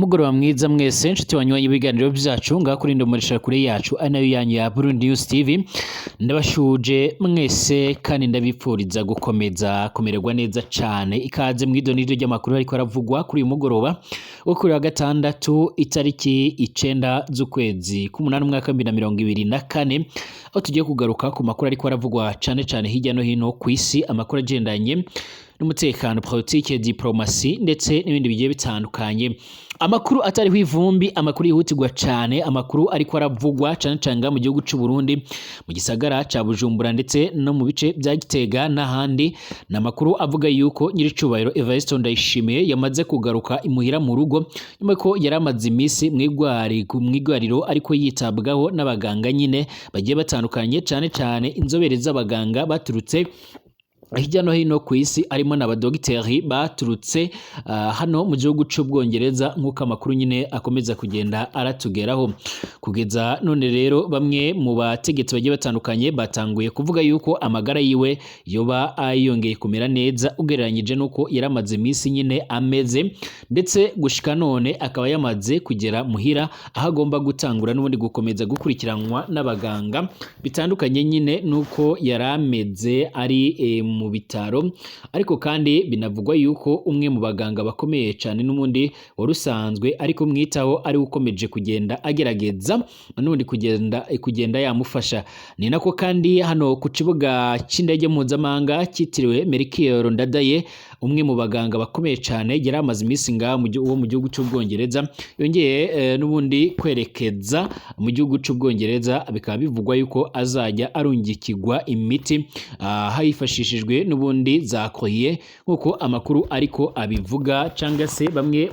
Umugoroba mwiza mwese nshuti banywanyi ibiganiro byacu ngaha kuri Ndomoresha kure yacu ari nayo yanyu ya Burundi News TV. Ndabashuje mwese kandi ndabipfuriza gukomeza kumererwa neza cane. Ikaze mw'idoniryo ry'amakuru ariko aravugwa kuri uyu mugoroba wo kuri wa gatandatu, itariki 9 z'ukwezi k'umunani, umwaka 2024, aho tugiye kugaruka ku makuru ariko aravugwa cane cane hirya no hino kw'isi, amakuru agendanye n'umutekano, politike, diplomasi ndetse n'ibindi bigiye bitandukanye. Amakuru atariho ivumbi, amakuru yihutirwa cane, amakuru ariko aravugwa cane cane mu gihugu c'u Burundi, mu gisagara ca Bujumbura ndetse no mu bice bya Gitega n'ahandi, ni amakuru avuga yuko nyiricubahiro Evariste Ndayishimiye yamaze kugaruka imuhira mu rugo, nyuma ko yari amaze iminsi mw'igwariro ariko yitabwaho n'abaganga nyine bagiye batandukanye, cane cane inzobere z'abaganga baturutse hirya no hino ku isi, harimo n'abadogiteri baturutse hano mu gihugu c'Ubwongereza, nk'uko amakuru nyine akomeza kugenda aratugeraho. Kugeza none rero, bamwe mu bategetsi bagiye batandukanye batanguye kuvuga yuko amagara yiwe yoba yongeye kumera neza ugereranyije n'uko yari amaze iminsi nyine ameze, ndetse gushika none akaba yamaze kugera muhira, aho agomba gutangura n'ubundi gukomeza gukurikiranwa n'abaganga, bitandukanye nyine n'uko yari ameze ari mu bitaro. Ariko kandi binavugwa yuko umwe mu baganga bakomeye cyane n'ubundi wari usanzwe ariko mwitaho ari ukomeje kugenda agerageza n'ubundi kugenda yamufasha. Ni nako kandi hano ku kibuga cy'indege mpuzamahanga cyitiriwe Melchior Ndadaye, umwe mu baganga bakomeye cyane yari amaze iminsi ngaha wo mu gihugu cy'Ubwongereza yongeye n'ubundi kwerekeza mu gihugu cy'Ubwongereza. Bikaba bivugwa yuko azajya arungikirwa imiti hifashishijwe n'ubundi za courrier, nk'uko amakuru ariko abivuga, cyangwa se bamwe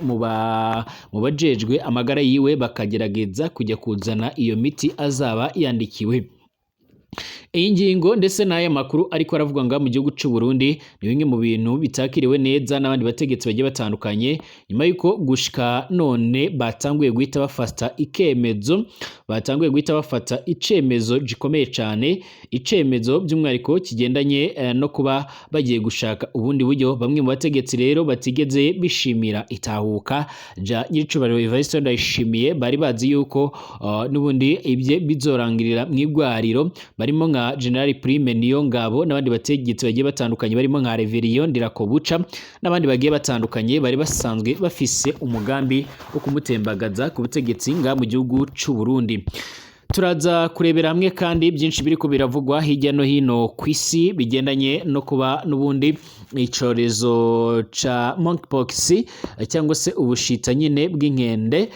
mu bajejwe amagara yiwe bakagerageza kujya kuzana iyo miti azaba yandikiwe. Iyi ngingo ndetse n'aya makuru ariko aravuga ngo mu gihugu c'u Burundi ni bimwe mu bintu bitakiriwe neza n'abandi bategetsi bagiye batandukanye, nyuma yuko gushika none batanguye guhita bafata icemezo gikomeye cane, icemezo by'umwihariko kigendanye no kuba bagiye gushaka ubundi buryo. Bamwe mu bategetsi rero batigeze bishimira itahuka rya nyiricubahiro Evariste Ndayishimiye, bari bazi yuko n'ubundi ibye bizorangirira mw'igwariro, barimo nka General Prime Niyongabo n'abandi bategetsi bagiye batandukanye, barimo nka Reverien Ndirakobuca n'abandi bagiye batandukanye bari basanzwe bafise umugambi wo kumutembagaza ku butegetsi nga mu gihugu c'u Burundi. Turaza kurebera hamwe kandi byinshi biriko biravugwa hirya no hino ku isi, bigendanye no kuba n'ubundi icorezo ca monkeypox, cyangwa se ubushita nyine bw'inkende,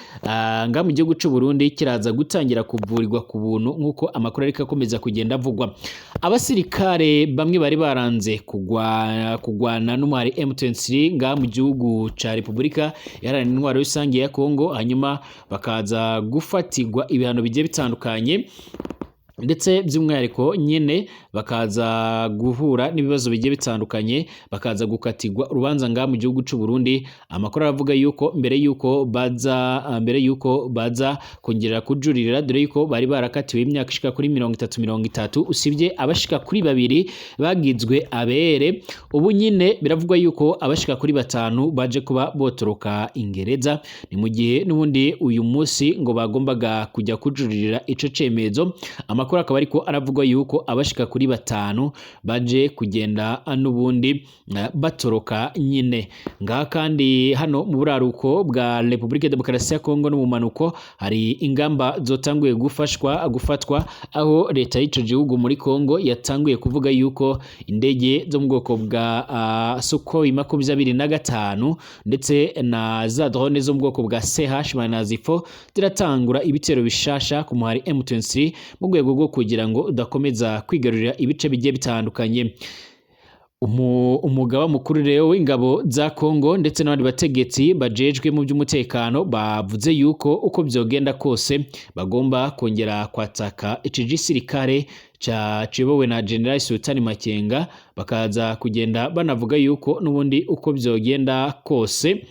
nga mu gihugu c'u Burundi kiraza gutangira kuvurirwa ku buntu, nk'uko amakuru ariko akomeza kugenda avugwa. Abasirikare bamwe bari baranze kugwana n'umuhari M23 nga mu gihugu ca Repubulika Iharanira Intwaro Rusange ya Kongo, hanyuma bakaza gufatirwa ibihano bigiye bitandukanye, ndetse by'umwihariko nyine bakaza guhura n'ibibazo bigiye bitandukanye, bakaza gukatirwa urubanza ngaha mu gihugu c'u Burundi. Amakuru aravuga yuko mbere yuko baza kongera kujuririra, dore yuko bari barakatiwe imyaka ishika kuri 30 30, usibye abashika kuri babiri bagizwe abere. Ubu nyine biravugwa yuko abashika kuri batanu baje kuba botoroka Ingereza. Ni mu gihe n'ubundi uyu munsi ngo bagombaga kujya kujuririra ico cemezo. Amakuru akaba ariko aravugwa yuko abashika kuri batanu baje kugenda n'ubundi batoroka nyine ngaha. Kandi hano mu buraruko bwa Republika Demokarasi ya Kongo no mu manuko hari ingamba zotanguye gufatwa, aho leta y'ico gihugu muri Kongo yatanguye kuvuga yuko indege zo mu bwoko bwa Sukhoi 25 ndetse na za drone zo mu bwoko bwa CH-4 ziratangura ibitero bishasha ku muhari M23, mu rwego rwo kugira ngo udakomeza kwigarurira ibice bigiye bitandukanye. Umugaba mukuru rero w'ingabo za Kongo ndetse n'abandi bategetsi bajejwe mu by'umutekano bavuze yuko uko byogenda kose bagomba kongera kwataka ici gisirikare ca ciyobowe na General Sultani Makenga, bakaza kugenda banavuga yuko n'ubundi uko byogenda kose.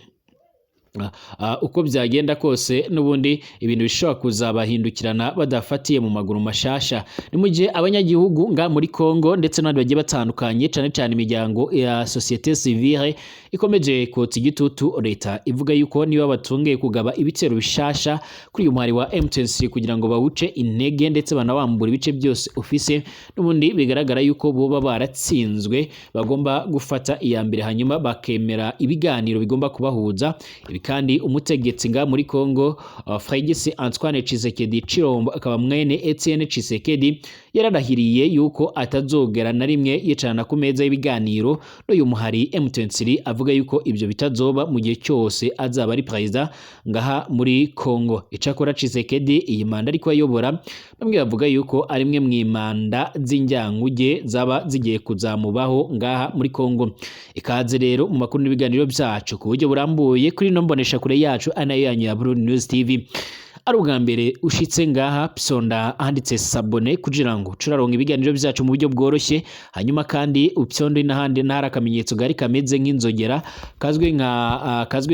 Uko byagenda kose, n'ubundi ibintu bishobora kuzabahindukirana badafatiye mu maguru mashasha. Ni mu gihe abanyagihugu nga muri Congo ndetse n'abandi bagiye batandukanye, cane cane imiryango ya société civile, ikomeje kotsa igitutu leta, ivuga yuko niba batongeye kugaba ibitero bishasha kuri uyu muhari wa M23 kugira ngo bawuce intege ndetse banawambura ibice byose ufise, n'ubundi bigaragara yuko boba baratsinzwe, bagomba gufata iya mbere hanyuma bakemera ibiganiro bigomba kubahuza. Ibi kandi umutegetsi nga muri Congo, Félix Antoine Tshisekedi Tshilombo, akaba mwene Etienne Tshisekedi, yararahiriye yuko atazogera na rimwe yicarana ku meza y'ibiganiro n'uyu muhari M23, avuga yuko ibyo bitazoba mu gihe cyose azaba ari perezida ngaha muri Congo. Icakora Tshisekedi iyi manda ariko ayobora, bamwe bavuga yuko ari imwe mu manda z'injyankuge zaba zigiye kuzamubaho ngaha muri Congo. Ikaze rero mu makuru n'ibiganiro byacu ku buryo burambuye kuri ino mbonesha kure yacu, ari nayo yanyu ya Burundi News TV. Ari ubwa mbere ushitse ngaha, psonda ahanditse s'abonner kugira ngo turaronka ibiganiro byacu mu buryo bworoshye. Hanyuma kandi upyonde n'ahandi n'ahari akamenyetso gari kameze nk'inzogera kazwi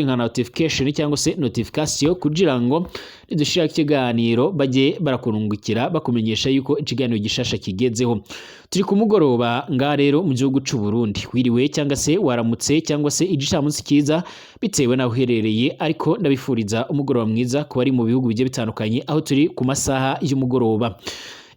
nka notification cyangwa se notification, kugira ngo nidushira ikiganiro bajye barakurungukira bakumenyesha yuko ikiganiro gishasha kigezeho. Turi ku mugoroba ngaha rero mu gihugu c'u Burundi. Wiriwe cyangwa se waramutse cyangwa se igicamunsi cyiza, bitewe naho uherereye, ariko ndabifuriza umugoroba mwiza ku bari mu bihugu bigiye bitandukanye aho turi ku masaha y'umugoroba.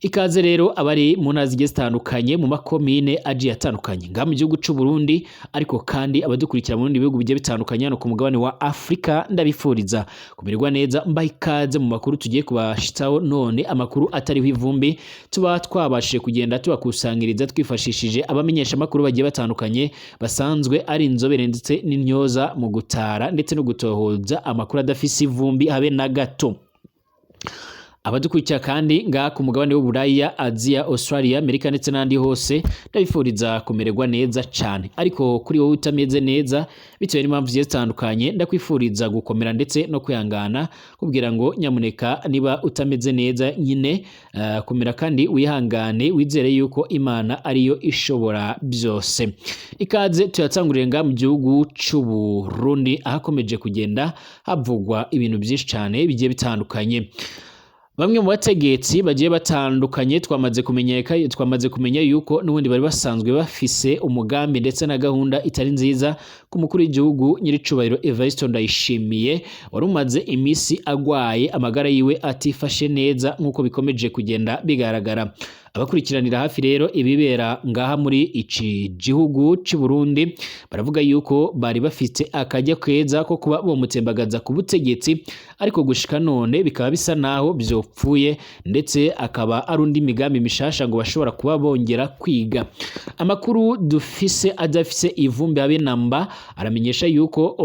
Ikaze rero abari mu ntara zigiye zitandukanye, mu makomine agiye atandukanye ngaha mu gihugu c'u Burundi, ariko kandi abadukurikira mu bindi bihugu bigiye bitandukanye hano ku mugabane wa Afrika, ndabifuriza kumererwa neza. Mbaha ikaze mu makuru tugiye kubashitsaho none, amakuru atariho ivumbi, tuba twabashije kugenda tubakusanyiriza twifashishije abamenyesha amakuru bagiye batandukanye basanzwe ari inzobere ndetse n'intyoza mu gutara ndetse no gutohoza amakuru adafise ivumbi habe na gato. Abadukurikira kandi ngaha ku mugabane w'Uburaya, Aziya, Australia, Amerika ndetse n'ahandi hose, ndabifuriza kumererwa neza cyane. Ariko kuri wowe utameze neza bitewe n'impamvu zigiye zitandukanye, ndakwifuriza gukomera ndetse no kwihangana, kubwira ngo nyamuneka niba utameze neza nyine, komera kandi wihangane, wizere yuko Imana ariyo ishobora byose. Ikaze tuyatanguriye ngaha mu gihugu c'u Burundi, ahakomeje kugenda havugwa ibintu byinshi cyane bigiye bitandukanye. Bamwe mu bategetsi bagiye batandukanye twamaze kumenya yuko n'ubundi bari basanzwe bafise umugambi ndetse na gahunda itari nziza ku mukuru w'igihugu nyiricubahiro Evariste Ndayishimiye, wari umaze iminsi agwaye, amagara yiwe atifashe neza nk'uko bikomeje kugenda bigaragara. Abakurikiranira hafi rero ibibera ngaha muri iki gihugu cy'u Burundi baravuga yuko bari bafite akajya keza ko kuba bomutembagaza ku butegetsi, ariko gushika none bikaba bisa naho byopfuye, ndetse akaba ari undi migambi mishasha ngo bashobora kuba bongera kwiga. Amakuru dufise adafise ivumbi habe namba aramenyesha yuko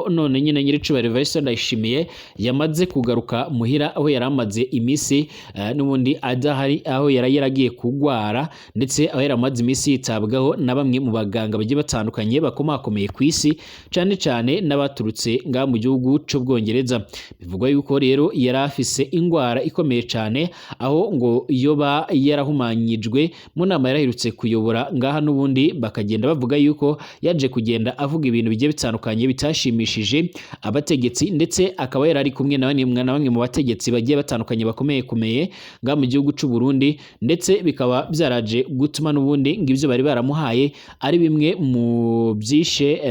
none nyine nyiricubahiro Evariste Ndayishimiye yamaze kugaruka muhira, aho yari amaze iminsi n'ubundi adahari, aho yari yaragiye kugwara, ndetse aho yari amaze iminsi yitabwaho na bamwe mu baganga bagiye batandukanye bakomakomeye ku isi, cane cane n'abaturutse ngaha mu gihugu c'Ubwongereza. Bivugwa yuko rero yari afise ingwara ikomeye cane, aho ngo yoba yarahumanyijwe mu nama yaraherutse kuyobora ngaha, n'ubundi bakagenda bavuga yuko yaje kugenda avuga ibintu bigiye bitandukanye bitashimishije abategetsi, ndetse akaba yari ari kumwe na bamwe mu bategetsi bagiye batandukanye bakomeye komeye ngaha mu gihugu c'u Burundi, ndetse bikaba byaraje gutuma n'ubundi ngo ibyo bari baramuhaye ari bimwe mu byishe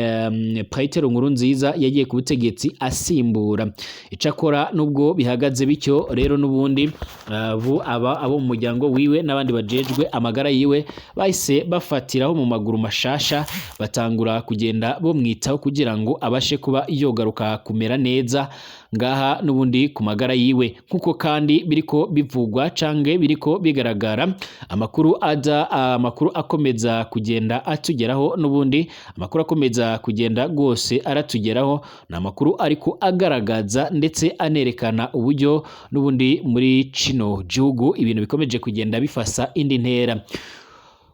Petero Nkurunziza yagiye ku butegetsi asimbura. Icakora nubwo bihagaze bityo rero, n'ubundi aba abo mu muryango wiwe n'abandi bajejwe amagara yiwe bahise bafatiraho mu maguru mashasha, batangura kugenda bomwitaho kugira ngo abashe kuba yogaruka kumera neza ngaha n'ubundi ku magara yiwe, nkuko kandi biriko bivugwa canke biriko bigaragara. Amakuru akomeza kugenda atugeraho, n'ubundi amakuru akomeza kugenda rwose aratugeraho, ni amakuru ariko agaragaza ndetse anerekana uburyo n'ubundi muri kino gihugu ibintu bikomeje kugenda bifasa indi ntera.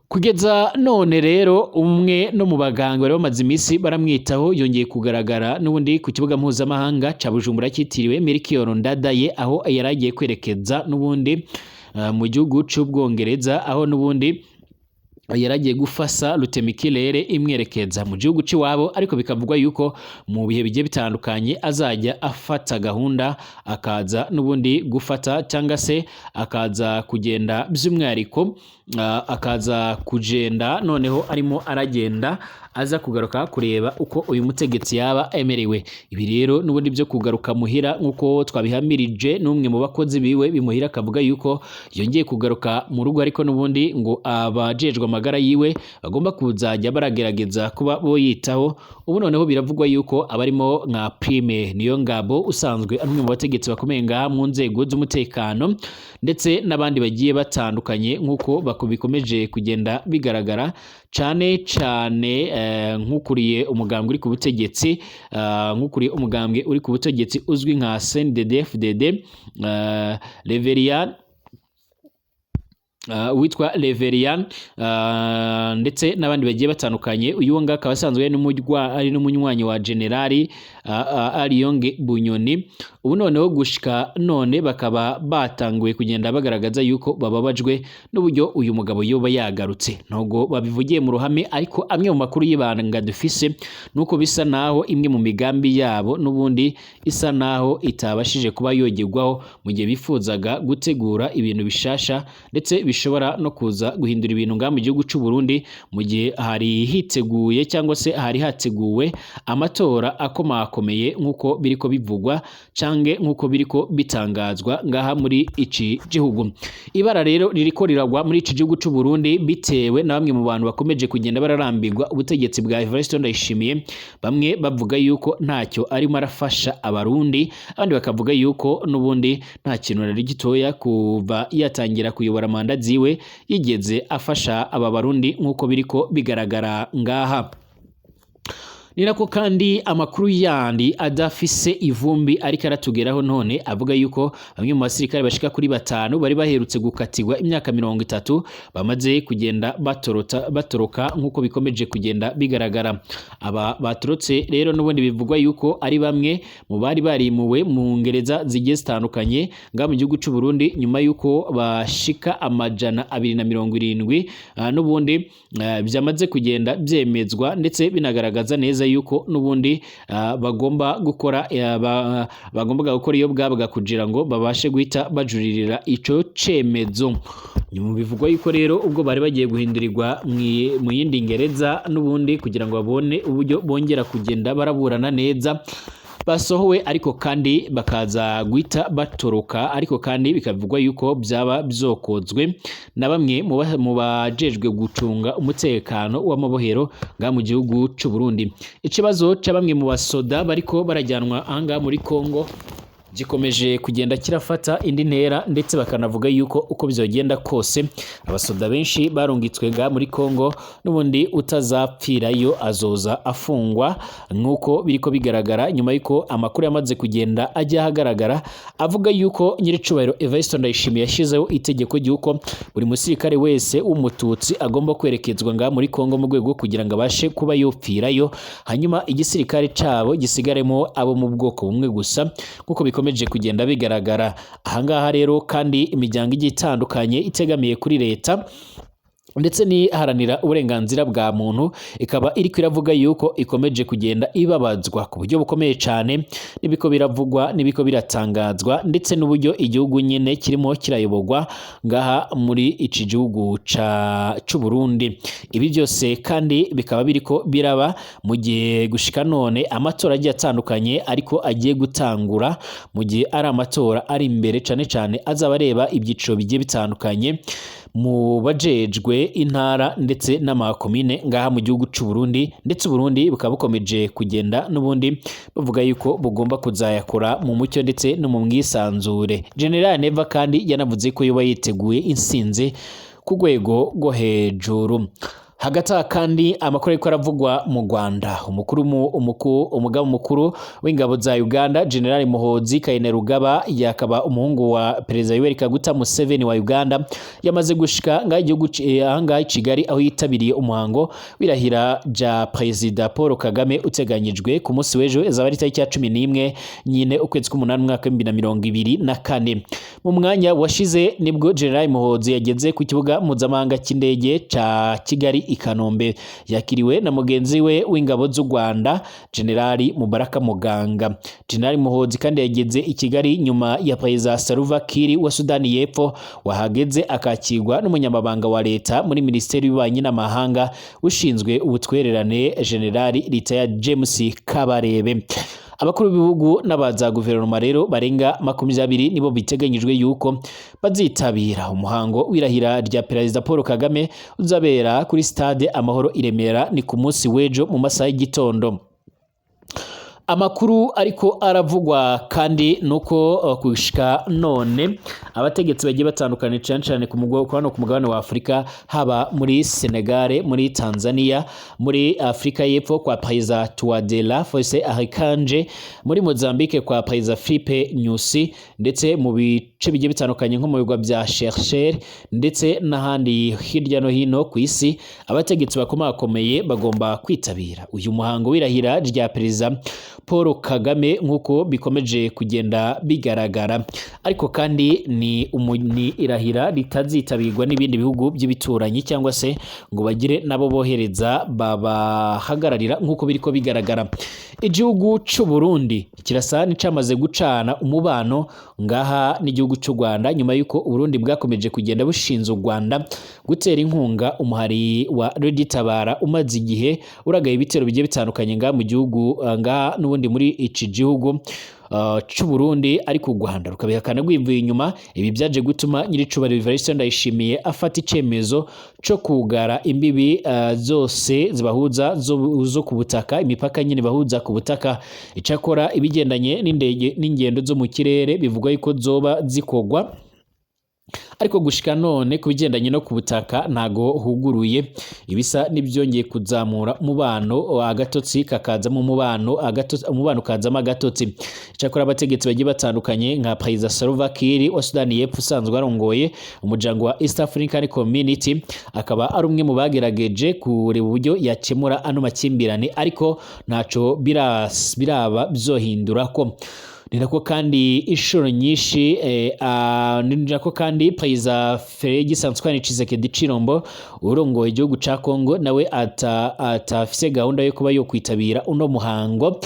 Kugeza none rero, umwe no mu baganga bari bamaze iminsi baramwitaho yongeye kugaragara n'ubundi ku kibuga mpuzamahanga ca Bujumbura cyitiriwe Melchior Ndadaye, aho yari agiye kwerekeza n'ubundi mu gihugu c'Ubwongereza, aho n'ubundi Yaragiye gufasa rutemikirere imwerekeza mu gihugu c'iwabo, ariko bikavugwa yuko mu bihe bigiye bitandukanye azajya afata gahunda akaza n'ubundi gufata cyangwa se akaza kugenda by'umwihariko, akaza kugenda noneho arimo aragenda aza kugaruka kureba uko uyu mutegetsi yaba emerewe. Ibi rero n'ubundi byo kugaruka muhira, nk'uko twabihamirije n'umwe mu bakozi biwe bimuhira, akavuga yuko yongeye kugaruka mu rugo, ariko n'ubundi ngo abajejwe amagara yiwe bagomba kuzajya baragerageza kuba bo yitaho. Ubu noneho biravugwa yuko abarimo nka Prime niyo ngabo usanzwe ari umwe mu bategetsi bakomeye ngaha mu nzego z'umutekano, ndetse n'abandi bagiye batandukanye, nk'uko bikomeje kugenda bigaragara cane cane, nk'ukuriye umugambwe uri ku butegetsi, nk'ukuriye umugambwe uri ku butegetsi uzwi nka CNDD-FDD, Reverien, witwa Reverian, ndetse n'abandi bagiye batandukanye. Uyu ngo akaba asanzwe ari n'umunywanyi wa Generali Aliyonge Bunyoni. Ubu noneho gushika none bakaba batanguye kugenda bagaragaza yuko bababajwe n'uburyo uyu mugabo yoba yagarutse. Ntabwo babivugiye mu ruhame, ariko amwe mu makuru y'ibanga dufise nuko bisa naho imwe mu migambi yabo n'ubundi isa naho itabashije kuba yogerwaho, mu gihe bifuzaga gutegura ibintu bishasha ndetse bishobora no kuza guhindura ibintu ngaha mu gihugu cy'u Burundi, mu gihe hari hiteguye cyangwa se hari hateguwe amatora akomakomeye, nk'uko biriko bivugwa canke nk'uko biriko bitangazwa ngaha muri iki gihugu. Ibara rero ririko riragwa muri iki gihugu cy'u Burundi bitewe na bamwe mu bantu bakomeje kugenda bararambirwa ubutegetsi bwa Evariste Ndayishimiye. Bamwe bavuga yuko ntacyo arimo arafasha Abarundi, abandi bakavuga yuko n'ubundi nta kintu na gitoya kuva yatangira kuyobora manda ziwe yigeze afasha aba Barundi, nk'uko biriko bigaragara ngaha. Ni nako kandi amakuru yandi adafise ivumbi ariko aratugeraho none avuga yuko bamwe mu basirikare bashika kuri batanu bari baherutse gukatirwa imyaka 30 bamaze kugenda batoroka, nk'uko bikomeje kugenda bigaragara. Aba batorotse rero n'ubundi bivugwa yuko ari bamwe mu bari barimuwe mu ngereza zigiye zitandukanye ngaha mu gihugu cy'u Burundi, nyuma yuko bashika 270, n'ubundi byamaze kugenda byemezwa ndetse binagaragaza neza yuko n'ubundi bagomba gukora, bagombaga gukora iyo bwabaga kugira ngo babashe guhita bajuririra ico cemezo. Nyuma bivugwa yuko rero ubwo bari bagiye guhindurirwa mu yindi ngereza n'ubundi kugira ngo babone uburyo bongera kugenda baraburana neza, basohowe, ariko kandi bakaza guhita batoroka. Ariko kandi bikavugwa yuko byaba byokozwe na bamwe mu bajejwe gucunga umutekano w'amabohero ngaha mu gihugu cy'u Burundi. Ikibazo cya bamwe mu basoda bariko barajyanwa ahangaha muri Kongo gikomeje kugenda kirafata indi ntera, ndetse bakanavuga yuko uko bizogenda kose abasoda benshi barungitswe ga muri Kongo n'ubundi utazapfirayo azoza afungwa, nk'uko biriko bigaragara nyuma yuko amakuru yamaze kugenda ajya ahagaragara avuga yuko nyiricubahiro Evariste Ndayishimiye yashyizeho itegeko ry'uko buri musirikare wese w'umututsi agomba kwerekezwa ngaha muri Kongo mu rwego kugira ngo abashe kuba yopfirayo, hanyuma igisirikare cabo gisigaremo abo mu bwoko bumwe gusa, nk'uko bikomeje kugenda bigaragara ahangaha. Rero kandi imiryango igiye itandukanye itegamiye kuri leta ndetse n'iharanira uburenganzira bwa muntu ikaba iriko iravuga yuko ikomeje kugenda ibabazwa ku buryo bukomeye cyane n'ibiko biravugwa n'ibiko biratangazwa, ndetse n'uburyo igihugu nyene kirimo kirayoborwa ngaha muri iki gihugu c'u Burundi. Ibi byose kandi bikaba biriko biraba mu gihe gushika none amatora agiye atandukanye ariko agiye gutangura, mu gihe ari amatora ari imbere cane cane azaba areba ibyiciro bigiye bitandukanye mu bajejwe intara ndetse n'amakomine ngaha mu gihugu c'u Burundi, ndetse Burundi bukaba bukomeje kugenda n'ubundi bavuga yuko bugomba kuzayakora mu mucyo ndetse no mu mwisanzure. General Neva kandi yanavuze ko yoba yiteguye insinzi ku rwego rwo hejuru. Hagati aha kandi amakuru ariko aravugwa mu Rwanda, umukuru umugaba mukuru w'ingabo za Uganda, General Muhoozi Kainerugaba, yakaba umuhungu wa Perezida Yoweri Kaguta Museveni wa Uganda, yamaze gushika ngaha igihugu ahangaha i Kigali, aho yitabiriye umuhango w'irahira rya Perezida Paul Kagame uteganyijwe ku munsi w'ejo, azaba ari itariki ya 11 nyine ukwezi k'umunani umwaka wa 2024. Mu mwanya washize nibwo General Muhoozi yageze ku kibuga mpuzamahanga cy'indege ca Kigali i Kanombe, yakiriwe na mugenzi we w'ingabo z'u Rwanda, General Mubaraka Muganga. General Muhoozi kandi yageze i Kigali nyuma ya Perezida Salva Kiir wa Sudani y'Epfo, wahageze akakirwa n'umunyamabanga wa leta muri Minisiteri y'Ububanyi n'Amahanga ushinzwe ubutwererane, General Retired James Kabarebe. Abakuru b'ibihugu n'abaza guverinoma rero barenga 20 nibo biteganyijwe yuko bazitabira umuhango w'irahira rya Perezida Paul Kagame uzabera kuri Stade Amahoro i Remera, ni ku munsi w'ejo mu masaha y'igitondo. Amakuru ariko aravugwa kandi nuko gushika none abategetsi bagiye batandukanye, cyane cyane ku hano ku mugabane wa Afurika, haba muri Senegal, muri Tanzania, muri Afurika y'Epfo kwa Perezida Touadera Faustin Archange, muri Mozambique kwa Perezida Filipe Nyusi, ndetse mu bice bigiye bitandukanye nko mu birwa bya Seychelles ndetse n'ahandi hirya no hino ku isi, abategetsi bakomakomeye bagomba kwitabira uyu muhango w'irahira rya Perezida Paul Kagame nk'uko bikomeje kugenda bigaragara. Ariko kandi ni irahira ritazitabirwa n'ibindi bihugu by'ibituranyi cyangwa se ngo bagire nabo bohereza babahagararira nk'uko biriko bigaragara. Igihugu c'u Burundi kirasa n'icamaze gucana umubano ngaha n'igihugu c'u Rwanda, nyuma y'uko Uburundi bwakomeje kugenda bushinza u Rwanda gutera inkunga umuhari wa Red Tabara umaze igihe uragaye ibitero bigiye bitandukanye ngaha mu gihugu, ngaha n'ubundi muri iki gihugu c'u Burundi, ariko u Rwanda rukabihakana rwivuye inyuma. Ibi byaje gutuma nyiricubahiro Evariste Ndayishimiye afata icemezo co kugara imbibi zose zibahuza zo ku butaka, imipaka nyine bahuza ku butaka. Icakora ibigendanye n'indege n'ingendo zo mu kirere bivugwa yuko zoba zikogwa, ariko gushika none ku bigendanye no ku butaka ntago huguruye, ibisa n'ibyongeye kuzamura umubano, agatotsi kakazamo umubano, agatotsi umubano ukazamo agatotsi. Icyakora abategetsi bagiye batandukanye nka Perezida Salva Kiir wa Sudani y'Epfo, usanzwe arongoye umuryango wa East African Community, akaba ari umwe mu bagerageje kureba uburyo yakemura ano makimbirane, ariko ntaco biraba byohindura ko. Ni nako kandi inshuro nyinshi ni nako kandi Perezida Felix Antoine Tshisekedi Tshilombo urongoye igihugu ca Congo nawe atafise gahunda yo kuba yo kwitabira uno muhango,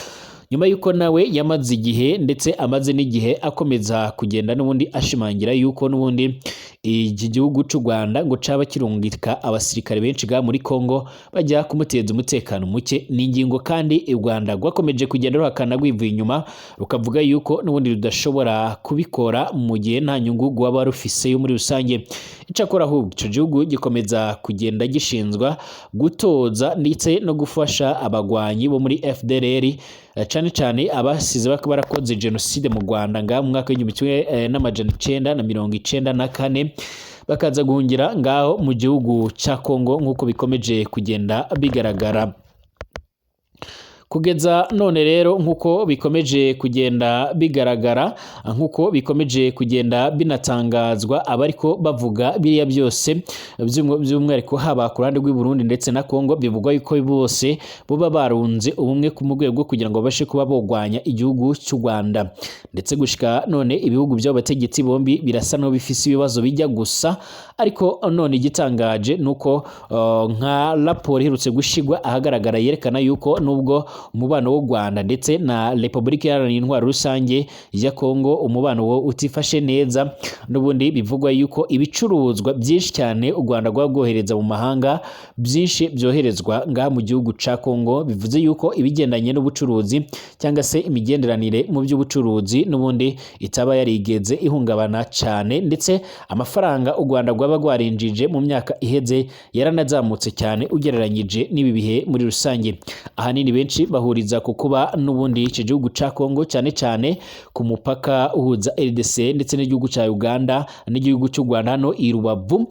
nyuma yuko nawe yamaze igihe ndetse amaze n'igihe akomeza kugenda n'ubundi ashimangira yuko n'ubundi iki gihugu c'u Rwanda ngo caba kirungika abasirikare benshi ga muri Congo bajya kumuteza umutekano muke. Ni ingingo kandi u Rwanda rwakomeje kugenda ruhakana rwivuye inyuma, rukavuga yuko n'ubundi rudashobora kubikora mu gihe nta nyungu rwaba rufiseyo muri rusange. Icakora ahubwo ico gihugu gikomeza kugenda gishinzwa gutoza ndetse no gufasha abagwanyi bo muri FDLR, cane cane abasize barakoze jenoside mu Rwanda ngaha mu mwaka w'1994, bakaza guhungira ngaho mu gihugu ca Congo nk'uko bikomeje kugenda bigaragara. Kugeza none rero, nk'uko bikomeje kugenda bigaragara, nk'uko bikomeje kugenda binatangazwa, abariko bavuga biriya byose by'umwihariko haba ku ruhande rw'i Burundi ndetse na Congo, bivugwa yuko bose boba barunze ubumwe ku mu rwego kugira ngo babashe kuba bogwanya igihugu cy'u Rwanda. Ndetse gushika none ibihugu by'abo bategetsi bombi birasa n'aho bifise ibibazo bijya gusa. Ariko none igitangaje nuko nka raporo iherutse gushigwa ahagaragara yerekana yuko nubwo umubano w'u Rwanda ndetse na Repubulika Iharanira Intwaro Rusange ya Kongo umubano wo utifashe neza, n'ubundi bivugwa yuko ibicuruzwa byinshi cyane u Rwanda rwohereza mu mahanga byinshi byoherezwa ngaha mu gihugu ca Kongo, bivuze yuko ibigendanye n'ubucuruzi cyangwa se imigenderanire mu by'ubucuruzi n'ubundi itaba yarigeze ihungabana cyane, ndetse amafaranga u Rwanda rwaba rwarinjije mu myaka iheze yaranazamutse cyane ugereranyije n'ibi bihe muri rusange. Ahanini benshi bahuriza ku kuba n'ubundi iki gihugu ca Kongo, cyane cyane ku mupaka uhuza RDC ndetse n'igihugu ca Uganda n'igihugu cy'u Rwanda hano i Rubavu,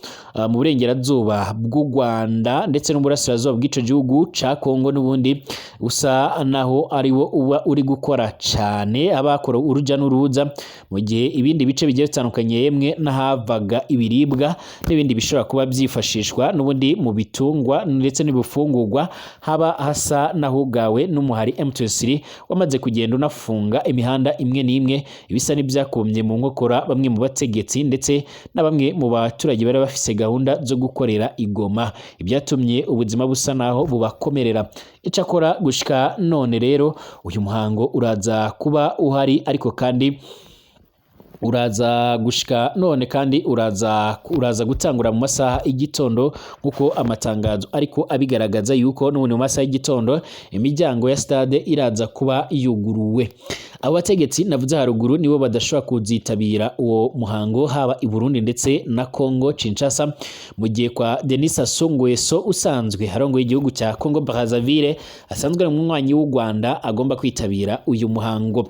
mu burengerazuba bw'u Rwanda ndetse n'uburasirazuba bw'ico gihugu ca Kongo, n'ubundi usa naho ariwo uba uri gukora cyane, abakora uruja n'uruza, mu gihe ibindi bice bigiye bitandukanye yemwe n'ahavaga ibiribwa n'ibindi bishobora kuba byifashishwa n'ubundi mu bitungwa ndetse n'ibifungurwa haba hasa n'ahugawe n'umuhari M23 wamaze kugenda unafunga imihanda imwe n'imwe, ibisa n'ibyakomye mu nkokora bamwe mu bategetsi ndetse na bamwe mu baturage bari bafise gahunda zo gukorera igoma, ibyatumye ubuzima busa naho bubakomerera. Icakora gushika none rero uyu muhango uraza kuba uhari, ariko kandi uraza gushika none kandi uraza gutangura mu masaha y'igitondo, nkuko amatangazo ariko abigaragaza yuko n'ubundi mu masaha y'igitondo imiryango ya stade iraza kuba yuguruwe. Abo bategetsi navuze haruguru nibo badashobora kuzitabira uwo muhango, haba i Burundi ndetse na Congo Kinshasa, mu gihe kwa Denis Sassou Nguesso usanzwe arongoye igihugu cya Congo Brazzaville, asanzwe ari umunywanyi w'u Rwanda, agomba kwitabira uyu muhango.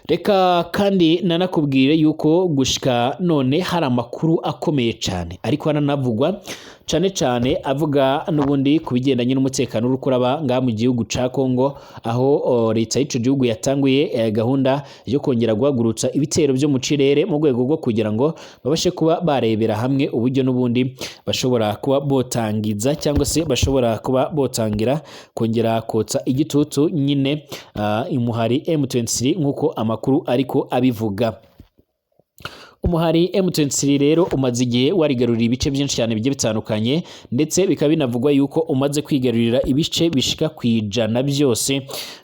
Reka kandi nanakubwire yuko gushika none hari amakuru akomeye cyane ariko ananavugwa cyane cyane, avuga n'ubundi ku bigendanye n'umutekano uri kuraba ngaha mu gihugu ca Kongo, aho leta y'ico gihugu yatanguye gahunda yo kongera guhagurutsa ibitero byo mu kirere mu rwego rwo kugira ngo babashe kuba barebera hamwe uburyo n'ubundi bashobora kuba botangiza cyangwa se bashobora kuba botangira kongera kotsa igitutu nyine imuhari M23, nk'uko amakuru ariko abivuga. Umuhari M23 rero umaze igihe warigarurira ibice byinshi cyane bigiye bitandukanye, ndetse bikaba binavugwa yuko umaze kwigarurira ibice bishika ku 100 byose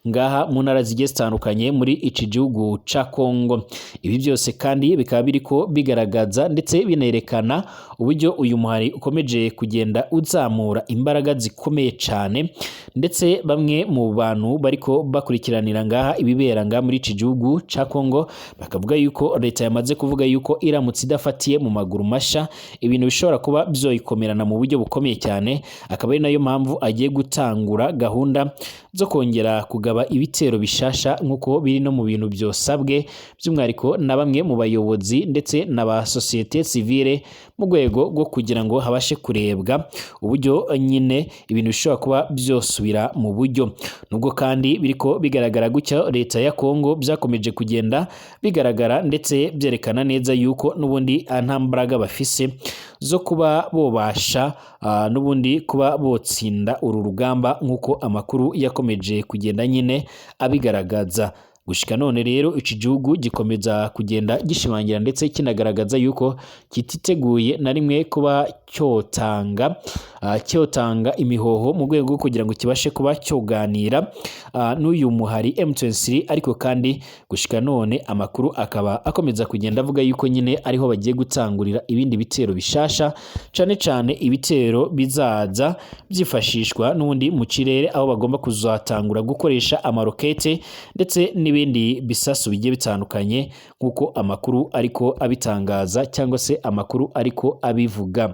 ngaha mu ntara zigiye zitandukanye muri iki gihugu ca Kongo. Ibi byose kandi bikaba biriko bigaragaza ndetse binerekana uburyo uyu muhari ukomeje kugenda uzamura imbaraga zikomeye cyane, ndetse bamwe mu bantu bariko bakurikiranira ngaha ibibera ngaha muri iki gihugu ca Kongo bakavuga yuko leta yamaze kuvuga yuko iramutse idafatiye mu maguru masha ibintu bishobora kuba byoyikomerana mu buryo bukomeye cyane, akaba ari nayo mpamvu agiye gutangura gahunda zo kongera kugaba ibitero bishasha, nk'uko biri no mu bintu byosabwe by'umwihariko na bamwe mu bayobozi ndetse na ba société civile, mu rwego rwo kugira ngo habashe kurebwa uburyo nyine ibintu bishobora kuba byosubira mu buryo. Nubwo kandi biriko bigaragara gutyo, leta ya Kongo byakomeje kugenda bigaragara ndetse byerekana neza yuko n'ubundi nta mbaraga bafise zo kuba bobasha n'ubundi kuba botsinda uru rugamba, nk'uko amakuru yakomeje kugenda nyine abigaragaza. Gushika none rero iki gihugu gikomeza kugenda gishimangira ndetse kinagaragaza yuko kititeguye na rimwe kuba cyotanga imihoho mu rwego rwo kugira ngo kibashe kuba cyoganira n'uyu muhari M23. Ariko kandi gushika none amakuru akaba akomeza kugenda avuga yuko nyine ariho bagiye gutangurira ibindi bitero bishasha, cane cane ibitero bizaza byifashishwa n'ubundi mu kirere, aho bagomba kuzatangura gukoresha amarokete ndetse n'ibindi bisasu bigiye bitandukanye, nk'uko amakuru ariko abitangaza cyangwa se amakuru ariko abivuga.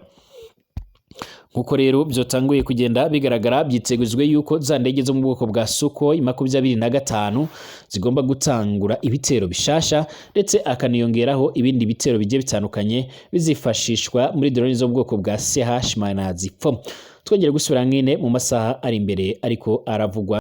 Nkuko rero byotanguye kugenda bigaragara, byiteguzwe yuko za ndege zo mu bwoko bwa Sukhoi 25 zigomba gutangura ibitero bishasha, ndetse akaniyongeraho ibindi bitero bigiye bitandukanye bizifashishwa muri drone zo mu bwoko bwa CH-4. Twongere gusubira nkine mu masaha ari imbere ariko aravugwa.